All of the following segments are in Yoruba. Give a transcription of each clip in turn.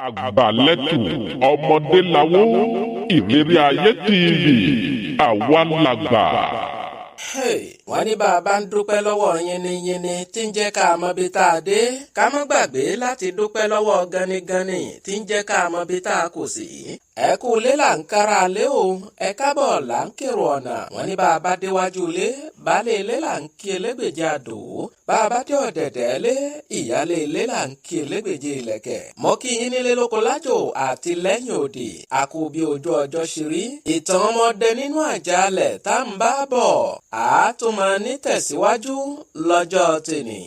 Àgbàlẹ́tù ọmọdé lawó. Ìrírí Ayé TV, àwa làgbà. Hey, wọ́n ní bá a bá ń dúpẹ́ lọ́wọ́ yiniyini tí ń jẹ́ ká mọ bí tá a dé, ká má gbàgbé láti dúpẹ́ lọ́wọ́ ganigani tí ń jẹ́ ká mọ bí tá a kù sí. Ẹ kú ilé là ń kára lé o, ẹ kábọ̀ là ń kérò ọ̀nà. Wọ́n ní bá a bá déwájú ilé, baálé ilé là ń kí elégbèje àdó. Bá a bá dé ọ̀dẹ̀dẹ̀ lé, ìyálé ilé là ń kí elégbèje ìlẹ̀kẹ̀. Mo kí yín nílé lóko lájò àti lẹ́yìn òdì, àkú bí ojú ọjọ́ ṣe rí. Ìtàn ọmọdé nínú àjàalẹ̀ tá ń bá bọ̀, a tún máa ní tẹ̀síwájú lọ́jọ́ tèní.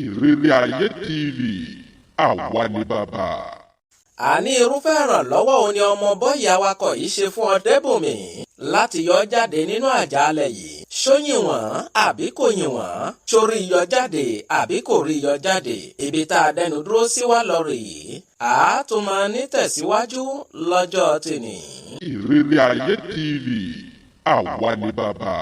Ìrírí Ayé TV, àwa ni bàbá. Àní irúfẹ́ ìrànlọ́wọ́ òun ni ọmọ bọ́yì awakọ̀ yìí ṣe fún Ọdẹ́bùnmi láti yọ jáde nínú àjàalẹ̀ yìí? Ṣó yìn wọ́n àbí kò yìn wọ́n? Sórí yọ jáde àbí kò rí yọ jáde? Ibi tá a dẹnu dúró sí wa lọ rèé, a tún máa ní tẹ̀síwájú lọ́jọ́ tèní. Ìrírí Ayé TV, àwa ni bàbá.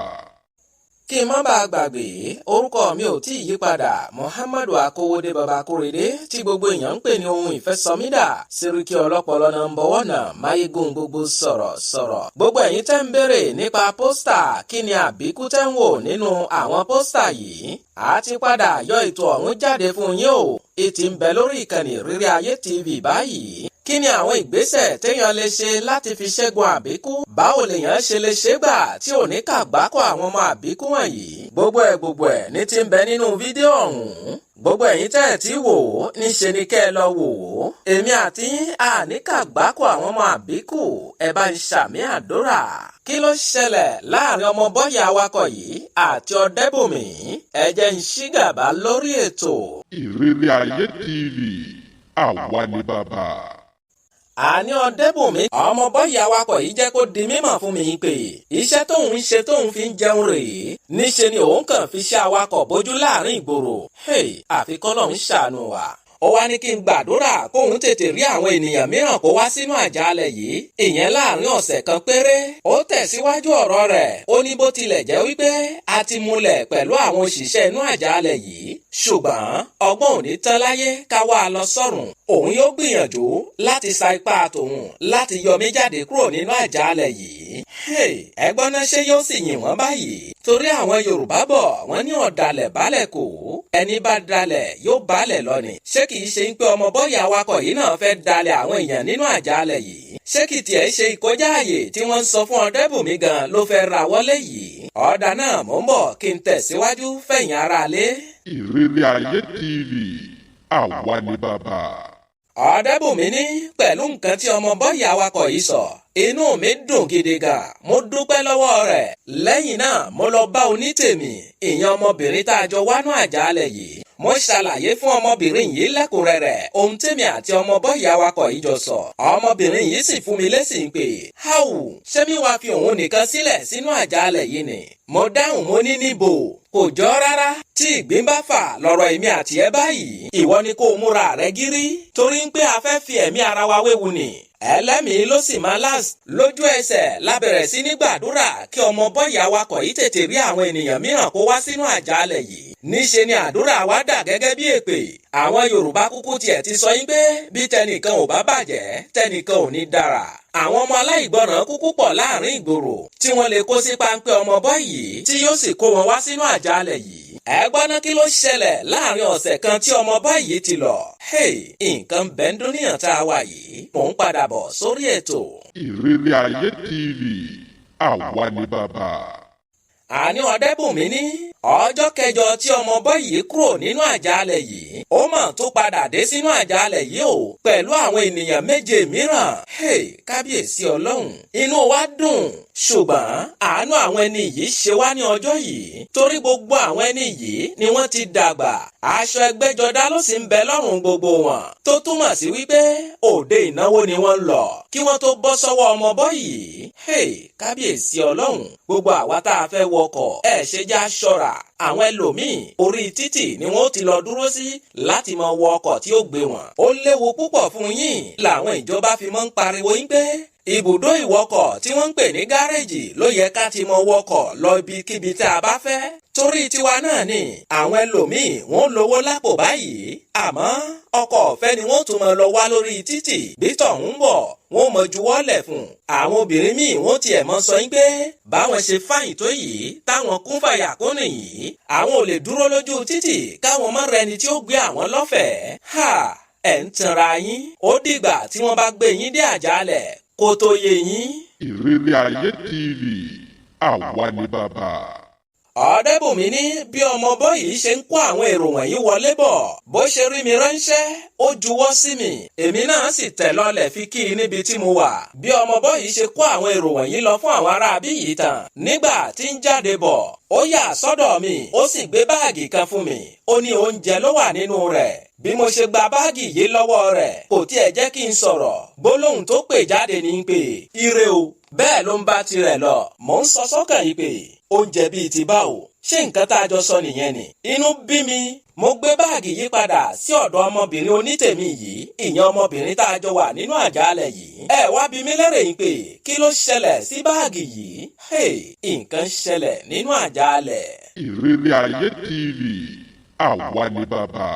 Kí n má bàa gbàgbé, orúkọ mi ò tí ì yí padà, Muhammadu Akówódé Baba Kórèdé tí gbogbo èèyàn ń pè ní ohun ìfẹ́sọmídà, Sẹ́ríkì ọlọ́pọlọ number one, máyégún gbogbo sọ̀rọ̀ sọ̀rọ̀. Gbogbo ẹ̀yin tẹ́ ń béèrè nípa poster, kí ni àbíkú tẹ́ ń wò nínú àwọn poster yìí, a ti padà yọ ètò ọ̀hún jáde fún yín o. Ìtì ń bẹ lórí ìkànnì Ìrírí Ayé TV báyìí. Kí ni àwọn ìgbésẹ̀ téèyàn lè ṣe láti fi ṣẹ́gun àbíkú? Báwo lèèyàn ṣe lè ṣe gbà tí ò ní kàgbákò àwọn ọmọ àbíkú wọ̀nyí? Gbogbo ẹ̀ gbogbo ẹ̀ ní ti ń bẹ nínú fídíò ọ̀hún. Gbogbo ẹ̀yin tẹ́ ẹ̀ tí wò ó, níṣe ni kẹ́ ẹ lọ wò ó. Èmi àti àní kàgbákò àwọn ọmọ àbíkú, ẹ bá ń ṣàmì àdúrà. Kí ló ṣẹlẹ̀ láàrin ọmọ bọ́yà awakọ̀ yìí àti Ọdẹ́bùnmi? Ẹ jẹ́ ń ṣí gàbá lórí ètò. Ìrírí Ayé TV, àwa ni bàbá. Àní Ọdẹ́bùnmi, ọmọ bọ́yì awakọ̀ yìí, jẹ́ kó di mímọ̀ fún mi pé iṣẹ́ tóun ń ṣe tóun fi ń jẹun rèé. Níṣe ni òun kàn fi ṣe awakọ̀ bójú láàrin ìgboro. Hey, àfi kọ́lọ́un ṣàánú wa. Ó wá ní kí n gbàdúrà kóun tètè rí àwọn ènìyàn mìíràn kó wá sínú àjàalẹ̀ yìí, ìyẹn láàrin ọ̀sẹ̀ kan péré. Ó tẹ̀síwájú ọ̀rọ̀ rẹ̀, ó ní bó tilẹ̀ jẹ́ wípé a ti múlẹ̀ pẹ̀lú àwọn òṣìṣẹ́ inú àjàalẹ̀ yìí, ṣùgbọ́n ọgbọ́n ò ní tán láyé ká wá a lọ sọ́run. Òun yóò gbìyànjú láti sa ipá tòun láti yọ mí jáde kúrò nínú àjàalẹ̀ yìí. Ẹgbọ́n náà, ṣé yóò sì yìn wọ́n báyìí? Torí àwọn Yorùbá bọ̀, wọ́n ní ọ̀dàlẹ̀ balẹ̀ kò, ẹni bá dalẹ̀ yóò balẹ̀ lọ ni. Ṣé kìí ṣe ń pé ọmọ bọ́yà awakọ̀ yìí náà fẹ́ dalẹ̀ àwọn èèyàn nínú àjàalẹ̀ yìí? Ṣé kìí tiẹ̀ ṣe ìkọjá àyè tí wọ́n ń sọ fún Ọ̀dẹ́bùnmi gan ló fẹ́ ra wọlé yìí? Ọ̀dà náà, mò ń bọ̀ kí n tẹ̀síwájú fẹ̀yìn ara lé. Ìrírí Ayé TV, àwa ni bàbá. Ọ̀dẹ́bùnmi ní pẹ̀lú nǹkan tí ọmọ bọ́yà awakọ̀ yìí sọ, inú mi dùn gidi gan, mo dúpẹ́ lọ́wọ́ rẹ̀. Lẹ́yìn náà, mo lọ bá onítèmi, ìyẹn ọmọbìnrin tá a jọ wánú àjàalẹ̀ yìí. Mo ṣàlàyé fún ọmọbìnrin yìí lẹ́kùnrẹ́rẹ́ ohun tèmi àti ọmọ bọ́yì awakọ̀ yìí jọ sọ. Ọmọbìnrin yìí sì fún mi lésì pé háwù, ṣé mi wàá fi òun nìkan sílẹ̀ sínú àjàalẹ̀ yìí ni? Mo dáhùn, mo ní níbo, kò jọ rárá. Tí ìgbín bá fà lọ́rọ̀ èmi àti ẹ báyìí, ìwọ ni kó o múra rẹ gírí, torí ń pé a fẹ́ fi ẹ̀mí ara wa wéwu ni, ẹlẹ́mìí ló sì máa last. Lójú ẹsẹ̀ la bẹ̀rẹ̀ sí ní gbàdúrà kí ọmọ bọ́yà awakọ̀ yìí tètè rí àwọn ènìyàn mìíràn kó wá sínú àjàalẹ̀ yìí. Níṣe ni àdúrà wa dà gẹ́gẹ́ bí èpè. Àwọn Yorùbá kúkú tiẹ̀ ti sọ yín pé bí tẹnìkan ò bá bàjẹ́, tẹnìkan ò ní dára. Àwọn ọmọ aláìgbọràn kúkú pọ̀ láàrin ìgboro tí wọ́n lè kó sí páńpẹ́ ọmọ bọ́yì tí yóò sì kó wọn wá sínú àjàalẹ̀ yìí. Ẹ gbọ́ná, kí ló ṣẹlẹ̀ láàrin ọ̀sẹ̀ kan tí ọmọ báyìí ti lọ? Hey, nǹkan bẹ́ńdúníyàn tá a wà yìí. Mò ń padà bọ̀ sórí ètò. Ìrírí Ayé TV, àwa ni bàbá. Àní Ọ̀dẹ́bùnmi ní ọjọ́ kẹjọ tí ọmọ bọ́yìí kúrò nínú àjàalẹ̀ yìí, ó mọ̀ tó padà dé sínú àjàalẹ̀ yìí o, pẹ̀lú àwọn ènìyàn méje mìíràn. Hey, kábíyèsí Ọlọ́run! Inú wa dùn, ṣùgbọ́n àánú àwọn ẹni yìí ṣe wá ní ọjọ́ yìí, torí gbogbo àwọn ẹni yìí ni wọ́n ti dàgbà. Aṣọ ẹgbẹ́jọdá ló sì ń bẹ lọ́rùn gbogbo wọn, tó túmọ̀ sí wípé òde ìnáwó ni wọ́n ń lọ kí wọ́n tó bọ́ sọ́wọ́ ọmọ bọ́yìí. Hey, kábíyèsí Ọlọ́run! Gbogbo àwa tá a fẹ́ wọkọ̀, ẹ̀ ṣe já ṣọ́ra. Àwọn ẹlòmíì, orí títì ni wọ́n ti lọ dúró sí láti máa wọ ọkọ̀ tí ó gbé wọn. Ó léwu púpọ̀ fún yín làwọn ìjọba fi máa ń pariwo yín pé ibùdó ìwọkọ̀ tí wọ́n ń pè ní gáréèjì ló yẹ ká ti mọ wọkọ̀ lọ ibikíbi tí a bá fẹ́. Torí tiwa náà ni àwọn ẹlòmíì wọ́n lówó lápò báyìí, àmọ́ ọkọ̀ ọ̀fẹ́ ni wọ́n tún mọ lọ wá lórí títì. Bí tọ̀hún ń bọ̀, wọ́n mọ juwọ́lẹ̀ fún àwọn obìnrin míì. Wọ́n tiẹ̀ mọ sọ yín pé báwọn ṣe fáyìn tó yìí, táwọn kún fàyà kún nìyí, àwọn ò lè dúró lójú títì káwọn má rẹni tí ó gbé àwọn lọ́fẹ̀ẹ́. Ha, ẹ̀ ń tanra yín. Ó dìgbà tí wọ́n bá gbé yín dé àjálẹ̀ kó tó yé yín. Ìrírí Ayé TV, àwa ni bàbá. Ọ̀dẹ́bùnmi ní bí ọmọ bọ́yìí ṣe ń kó àwọn èrò wọ̀nyí wọlé bọ̀, bó ṣe rí mi ránṣẹ́, ó juwọ́ sí mi, èmi náà sì tẹ̀ lọlẹ̀ fi kí i níbi tí mo wà. Bí ọmọ bọ́yìí ṣe kó àwọn èrò wọ̀nyí lọ fún àwọn ará abí yìí tán, nígbà tí ń jáde bọ̀, ó yà sọ́dọ̀ mi, ó sì gbé báàgì kan fún mi. Ó ní oúnjẹ ló wà nínú rẹ̀. Bí mo ṣe gba báàgì yìí lọ́wọ́ rẹ̀, kò tiẹ̀ jẹ́ kí n sọ̀rọ̀. Gbólóhùn tó pè jáde ní pé ire o. Bẹ́ẹ̀ ló ń bá tirẹ̀ lọ. Mò ń sọ sọ́kàn yìí pé oúnjẹ bíi ti báwo? Ṣé nǹkan tá a jọ sọ nìyẹn ni? Inú bí mi. Mo gbé báàgì yìí padà sí ọ̀dọ̀ ọmọbìnrin onítèmi yìí, ìyẹn ọmọbìnrin tá a jọ wà nínú àjálẹ̀ yìí. Ẹ wá bi mí lérè yìí pé kí ló ṣẹlẹ̀ sí báàgì yìí? Hey, nǹkan ṣẹlẹ̀ nínú àjálẹ̀. Ìrírí Ayé TV, àwa ni bàbá.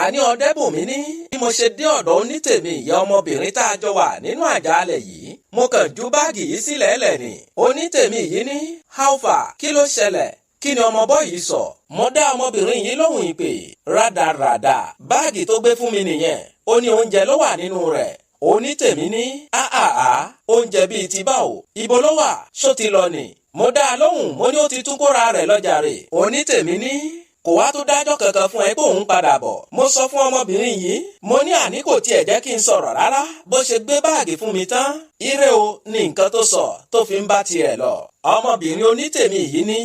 Àní Ọ̀dẹ́bùnmi ní bí mo ṣe dé ọ̀dọ̀ onítèmi, ìyá ọmọbìnrin tá a jọ wà nínú àjálẹ̀ yìí, mo kàn ju báàgì yìí sílẹ̀ lẹ̀ ni. Onítèmi yìí ní how far, kí ló ṣẹlẹ̀, kí ni ọmọ bọ́ yìí sọ? Mo dá ọmọbìnrin yìí lóhùn ìpè rádaràdà. Báàgì tó gbé fún mi nìyẹn, ó ní oúnjẹ ló wà nínú rẹ̀. Onítèmi ní áàá, oúnjẹ bíi ti báwo? Ibo ló wà? Ṣó ti lọ ni? Mo dá a lóhùn, mo ní ó ti tún kóra rẹ̀ lọ́jà rè. Onítèmi ní kò wá tó dájọ́ kankan fún ẹ pé òun padà bọ̀. Mo sọ fún ọmọbìnrin yìí, mo ní àní kò tiẹ̀ jẹ́ kí n sọ̀rọ̀ rárá. Bó ṣe gbé báàgì fún mi tán, ire o ní nǹkan tó sọ tó fi ń bá tiẹ̀ lọ. Ọmọbìnrin onítèmi yìí ní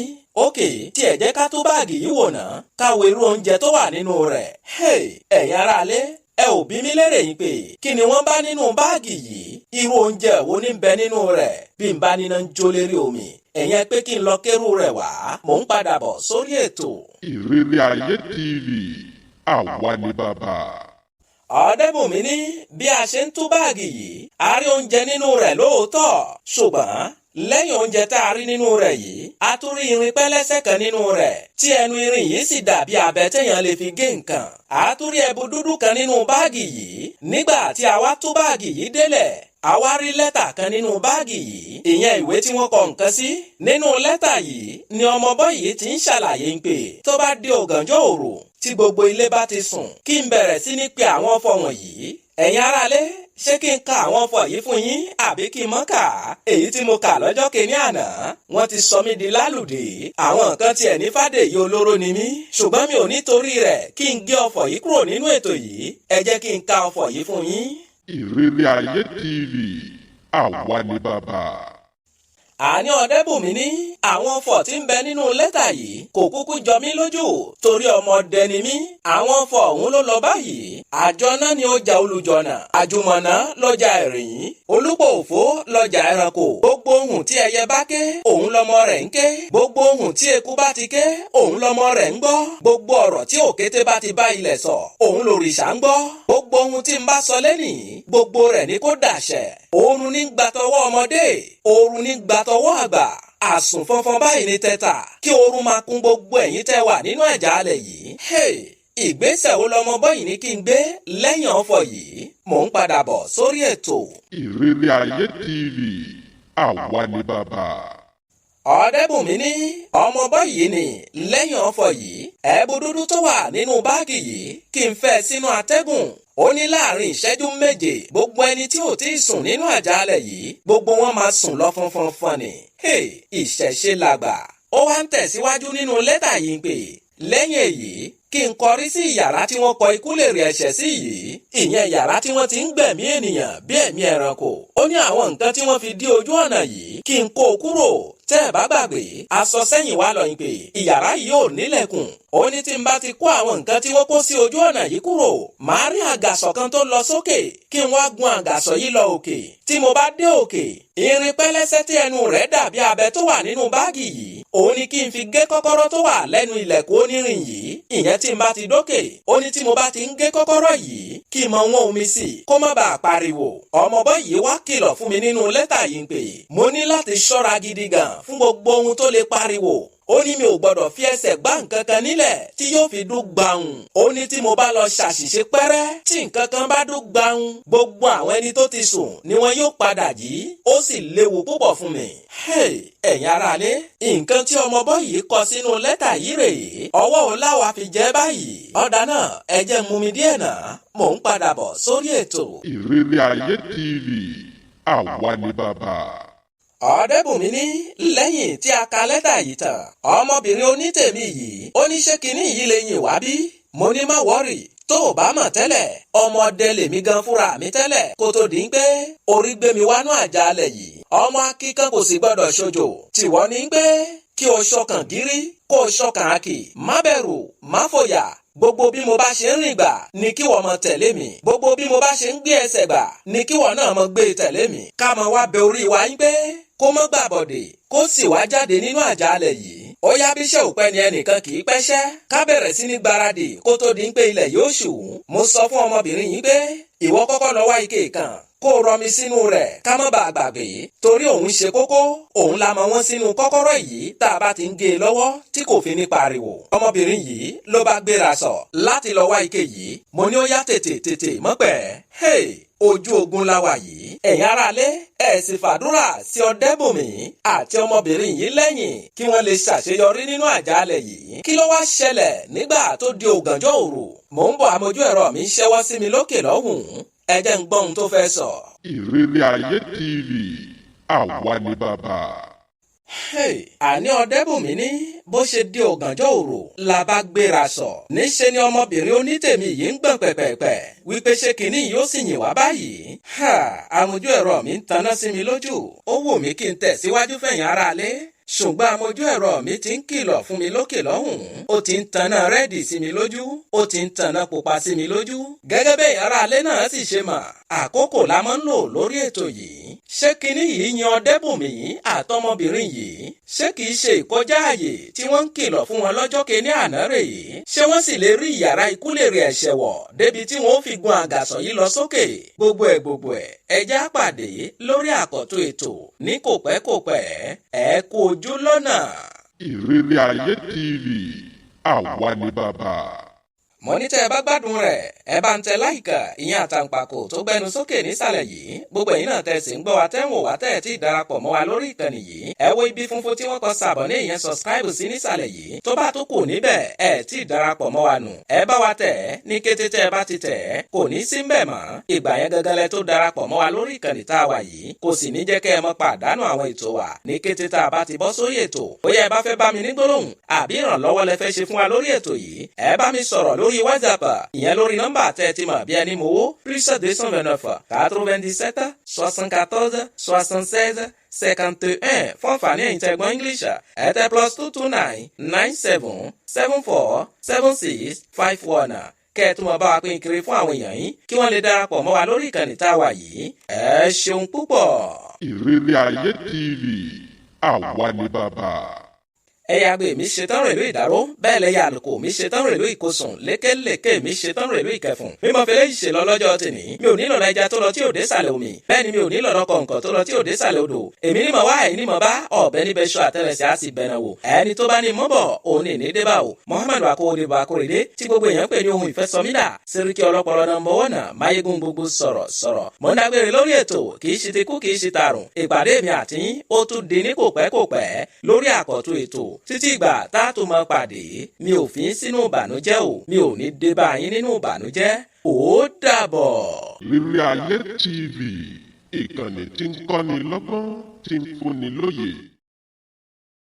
ókè tiẹ̀ jẹ́ ká tó báàgì yìí wò ná, ká wo irú oúnjẹ tó wà nínú rẹ̀. Hey, ẹ̀yin aráalé, ẹ ò bí mi lérè yín pé kí ni wọ́n bá nínú báàgì yìí? Irú oúnjẹ wo ní bẹ nínú rẹ̀? Bí n bá níná ń jó lérí omi, ẹ̀yẹn pé kí n lọ kérú rẹ̀ wá. Mò ń padà bọ̀ sórí ètò. Ìrírí Ayé TV, àwa ni bàbá. Ọ̀dẹ́bùnmi ní bí a ṣe ń tú báàgì yìí, a rí oúnjẹ nínú rẹ̀ lóòótọ́, ṣùgbọ́n lẹ́yìn oúnjẹ tá a rí nínú rẹ̀ yìí, a tún rí irin pẹ́lẹ́sẹ̀ kan nínú rẹ̀, tí ẹnu irin yìí sì dàbí abẹ téèyàn lè fi gé nǹkan. A tún rí ẹbu dúdú kan nínú báàgì yìí. Nígbà tí a wá tú báàgì yìí délẹ̀, a wá rí lẹ́tà kan nínú báàgì yìí, ìyẹn ìwé tí wọ́n kọ nǹkan sí. Nínú lẹ́tà yìí ni ọmọbọ́ yìí ti ń ṣàlàyé ń pè tó bá di ọ̀gànjọ́ òru tí gbogbo ilé bá ti sùn, kí n bẹ̀rẹ̀ sí ní pe àwọn ọfọ̀ wọ̀nyí. Ẹ̀yin aráalé, ṣé kí n ka àwọn ọfọ̀ yìí fún yín àbí kí n mọ́ kà á? Èyí tí mo kà lọ́jọ́ kìíní àná, wọ́n ti sọ mí di lálùdé. Àwọn nǹkan tiẹ̀ ní Fàdèyí olóró ni mí, ṣùgbọ́n mi ò nítorí rẹ̀ kí n gé ọfọ̀ yìí kúrò nínú ètò yìí. Ẹ jẹ́ kí n ka ọfọ̀ yìí fún yín. Ìrírí Ayé TV, àwa ni bàbá. Àní Ọ̀dẹ́bùnmi ní àwọn ọfọ̀ tí ń bẹ nínú lẹ́tà yìí kò kúkú jọ mí lójú torí ọmọdé ni mí. Àwọn ọfọ̀ ọ̀hún ló lọ báyìí. Àjọ náà ni ó jà olùjọ̀nà, àjùmọ̀nà lọ́jà ìrìyìn, olúpọ̀ òfó lọ́jà ẹranko. Gbogbo ohun tí ẹyẹ bá ké, òun lọmọ rẹ̀ ń ké. Gbogbo ohun tí eku bá ti ké, òun lọmọ rẹ̀ ń gbọ́. Gbogbo ọ̀rọ̀ tí òkété bá ti bá ilẹ̀ sọ, òun lòrìṣà ń gbọ́. Gbogbo ohun tí ń bá sọ lẹ́nìí, gbogbo rẹ̀ ni kó dàṣẹ. Oorun ní gbàtọwọ́ ọmọdé, oorun ní gbàtọwọ́ àgbà. Àsùn fọnfọn báyìí ní tẹ́tà kí oorun máa kún gbogbo ẹ̀yin tẹ́ wà nínú àjàalẹ̀ yìí. Hey, ìgbésẹ̀ wo lọmọ bọ́yìí ní kí n gbé lẹ́yìn ọ̀fọ̀ yìí? Mò ń padà bọ̀ sórí ètò. Ìrírí Ayé TV, àwa ni bàbá. Ọ̀dẹ́bùnmi ní ọmọ bọ́yìí ni lẹ́yìn ọ̀fọ̀ yìí, ẹ̀bù dúdú tó wà nínú báàgì yìí kí n fẹ́ sínú atẹ́gùn. Ó ní láàrin ìṣẹ́jú 7, gbogbo ẹni tí ò tí ì sùn nínú àjálẹ̀ yìí, gbogbo wọn máa sùn lọ fọnfọnfọn ni. Hey, ìṣẹ̀ṣe làgbà. Ó wá ń tẹ̀síwájú nínú lẹ́tà yìí pé lẹ́yìn èyí kí n kọrí sí yàrá tí wọ́n kọ ikú lè rí ẹ̀ṣẹ̀ sí yìí, ìyẹn yàrá tí wọ́n ti ń gbẹ̀mí ènìyàn bí ẹ̀mí ẹranko. Ó ní àwọn nǹkan tí wọ́n fi dí ojú ọ̀nà yìí kí n kó o kúrò. Tẹ́ ẹ̀ bá gbàgbé, aṣọ sẹ́yìn wá lọ yín pé ìyàrá yìí ò nílẹ̀kùn. Ó ní tí n bá ti kó àwọn nǹkan tí wọ́n kó sí ojú ọ̀nà yìí kúrò, màá rí àgàsọ̀ kan tó lọ sókè, kí n wá gun àgàsọ̀ yìí lọ òkè. Tí mo bá dé òkè, irin pẹ́lẹ́sẹ́ tí ẹnu rẹ̀ dàbí abẹ tó wà nínú báàgì yìí, òun ni kí n fi gé kọ́kọ́rọ́ tó wà lẹ́nu ilẹ̀kùn onírin yìí. Ìyẹn tí n bá ti dókè, ó ní tí mo bá ti ń gé kọ́kọ́rọ́ yìí kí n mọ wọ́n omi sí i kó má bàa pariwo. Ọmọbọ́ yìí wá kìlọ̀ fún mi nínú lẹ́tà yìí pé mo ní láti ṣọ́ra gidi gan fún gbogbo ohun tó lè pariwo. Ó ní mi ò gbọ́dọ̀ fi ẹsẹ̀ gbá nǹkan kan nílẹ̀ tí yóò fi dún gbàùn. Ó ní tí mo bá lọ ṣàṣìṣe pẹ́rẹ́ tí nǹkan kan bá dún gbàùn, gbogbo àwọn ẹni tó ti sùn ni wọn yóò padà jí, ó sì léwu púpọ̀ fún mi. Ẹ̀yin aráalé, nǹkan tí ọmọbọ́ yìí kọ sínú lẹ́tà yìí rèé. Ọwọ́ ò láwa fi jẹ́ báyìí. Ọ̀dà náà, ẹ jẹ́ n mú mi díẹ̀ náà, mò ń padà bọ̀ sórí ètò. Ìrírí Ayé TV, àwa ni bàbá. Ọ̀dẹ́bùnmi ní lẹ́yìn tí a ka lẹ́tà yìí tán, ọmọbìnrin onítèmi yìí ó ní ṣé kinní yìí lè yìn wá bí? Mo ní má worry, tó o bá mọ̀ tẹ́lẹ̀, ọmọdé lèmi gan fúnra mi tẹ́lẹ̀ kó tó di pé orí gbé mi wánú àjálẹ̀ yìí. Ọmọ akíkan kò sì gbọ́dọ̀ ṣojo. Tìwọ́ ní pé kí o ṣọkàn gírí, kó o ṣọkàn àkì, má bẹ̀rù, má fòyà. Gbogbo bí mo bá ṣe ń rìn gbà ni kí wọ́n mọ tẹ̀lé mi, gbogbo bí mo bá ṣe ń gbé ẹsẹ̀ gbà ni kí wọ́n náà mọ gbé tẹ̀lé mi. Ká mọ wá bẹ orí wa yín pé kó mọ́ gbàbọ̀dè, kó sì wá jáde nínú àjálẹ̀ yìí. Ó yá, bíṣẹ́ ò pẹ́ ni ẹnìkan kì í pẹ́ṣẹ́, ká bẹ̀rẹ̀ sí ní gbáradì kó tó di pé ilẹ̀ yóò ṣù. Mo sọ fún ọmọbìnrin yìí pé ìwọ kọ́kọ́ lọ wá ike kan kó o rọmi sínú rẹ̀ ká má bàa gbàgbé, torí òun ṣe kókó, òun la mọ wọ́n sínú kọ́kọ́rọ́ yìí tá a bá ti ń gé e lọ́wọ́ tí kò fi ní pariwo. Ọmọbìnrin yìí ló bá gbéra sọ láti lọ wá ike yìí. Mo ní ó yá, tètè tètè mọ́pẹ́. Hey, ojú ogun la wà yìí. Ẹ̀yin aráalé, ẹ̀ sì fàdúrà sí Ọ̀dẹ́bùnmi àti ọmọbìnrin yìí lẹ́yìn kí wọ́n lè ṣàṣeyọrí nínú àjálẹ̀ yìí. Kí ló wá ṣẹlẹ̀ nígbà tó di ògànjọ́ òru? Mò ń bọ̀, amójú ẹ̀rọ mi ń ṣẹ́wọ́ sí mi lókè lọ́hùn-ún. Ẹ jẹ́ ń gbọ́ ohun tó fẹ́ sọ. Ìrírí Ayé TV, àwa ni bàbá. Àní Ọ̀dẹ́bùnmi ní bó ṣe di ọ̀gànjọ́ òru la bá gbéra sọ. Níṣe ni ọmọbìnrin onítèmi yìí ń gbọ̀n pẹ̀pẹ̀pẹ̀ wípé ṣé kinní yìí ó sì yìn wá báyìí. Amójú ẹ̀rọ mi ń taná sí mi lójú, ó wù mí kí n tẹ̀ síwájú fẹ̀yìn aráalé, ṣùgbọ́n amójú ẹ̀rọ mi ti ń kìlọ̀ fún mi lókè lọ́hùn-ún. Ó ti ń taná red sí mi lójú, ó ti ń taná pupa sí mi lójú. Gẹ́gẹ́ bẹ́ẹ̀ aráalé náà sì ṣe mọ̀, àkókò la máa ń lò lórí ètò yìí. Ṣé kinní yìí yan Ọ̀dẹ́bùnmi àtọmọbìnrin yìí? Ṣé kìí ṣe ìkọjá àyè tí wọ́n ń kìlọ̀ fún wọn lọ́jọ́ kìíní àná rèé? Ṣé wọ́n sì lè rí ìyàrá ikú lè rí ẹ̀ṣẹ̀ wọ̀ débi tí wọ́n ó fi gun àgàsọ̀ yìí lọ sókè? Gbogbo ẹ̀ gbogbo ẹ̀, ẹ jẹ́ á pàdé lórí àkọ́tún ètò ní kò pẹ́ kò pẹ́. Ẹ kú ojú lọ́nà. Ìrírí Ayé TV, àwa ni bàbá. Mo ní tẹ́ ẹ bá gbádùn rẹ̀, ẹ bá ń tẹ like, ìyẹn àtàǹpàkò tó gbẹnu sókè nísàlẹ̀ yìí. Gbogbo ẹ̀yin náà tẹ́ sì ń gbọ́ wa, tẹ́ ń wò wá, tẹ́ ẹ tí ì darapọ̀ mọ́ wa lórí ìkànnì yìí, ẹ wo ibi funfun tí wọ́n kọ s'abonner, ìyẹn subscribe sí nísàlẹ̀ yìí. Tó bá tó kù níbẹ̀, ẹ tí ì darapọ̀ mọ́ wa nù. Ẹ bá wa tẹ̀ ẹ́. Ní kété tẹ́ ẹ bá ti tẹ̀ ẹ́, kò ní sí mbẹ̀ mọ́. Ìgbà yẹn gangan lẹ tó darapọ̀ mọ́ wa lórí ìkànnì tá a wà yìí, kò sì ní jẹ́ kẹ́ ẹ mọ́ pàdánù àwọn ètò wa ní kété tá a bá ti bọ́ sórí ètò. Bóyá ẹ bá fẹ́ bá mi ní gbólóhùn àbí ìrànlọ́wọ́ lẹ fẹ́ ṣe fún wa lórí ètò yìí, ẹ bá mi sọ̀rọ̀ lórí WhatsApp, ìyẹn lórí nọ́mbà tẹ́ ẹ ti mọ̀ bí ẹni mowó, +229 97 74 76 51. Fún àǹfààní ẹ̀yin tẹ́ gbọ́ English, ẹ tẹ +229 97 74 76 51. Kẹ́ ẹ tún mọ̀ bá wa pín kiri fún àwọn èèyàn yín kí wọ́n lè darapọ̀ mọ́ wa lórí ìkànnì tá a wà yìí. Ẹ ṣeun púpọ̀. Ìrírí Ayé TV, àwa ni bàbá. Ẹ̀yà àgbè mi ṣetán rèlú ìdáró, bẹ́ẹ̀ lẹ́yà àlùkò mi ṣetán rèlú ìkosùn, lékelèké mi ṣetán rèlú ìkẹfùn. Mímọ fẹlẹ́ yìí ṣe lọ lọ́jọ́ tèmi. Mi ò nílò ẹja tó lọ tí ò dé sàlẹ̀ omi, bẹ́ẹ̀ ni mi ò nílò kọ̀ǹkọ̀ tó lọ tí ò dé sàlẹ̀ odò. Èmi ní mọ̀ wá, ẹ̀yin ní mọ̀ bá ọ̀bẹ níbẹ̀ ṣọ àtẹlẹsẹ̀ á sì bẹ̀rẹ̀ wò. Ẹni tó bá ní mọ́bọ̀ òun ní ní débà o. Muhammadu Akóredé Akóredé tí gbogbo èèyàn pè ní ohun ìfẹ́sọmídà, Sẹ́ríkì ọlọ́pọlọ number one, máyégún gbogbo sọ̀rọ̀ sọ̀rọ̀. Mo ń dágbére lórí ètò, kì í ṣe ti kú, kì í ṣe tààrùn. Ìpàdé mi àti yín ó tún di ní kò pẹ́ kò pẹ́ lórí àkọ́tún ètò. Títí ìgbà tá a tún máa pàdé, mi ò fi ń sínú ìbànújẹ́ o, mi ò ní dé bá yín nínú ìbànújẹ́. Ó dàbọ̀. Ìrírí Ayé TV, ìkànnì tí ń kọ́ni lọ́gbọ́n, tí ń fúnni lóye.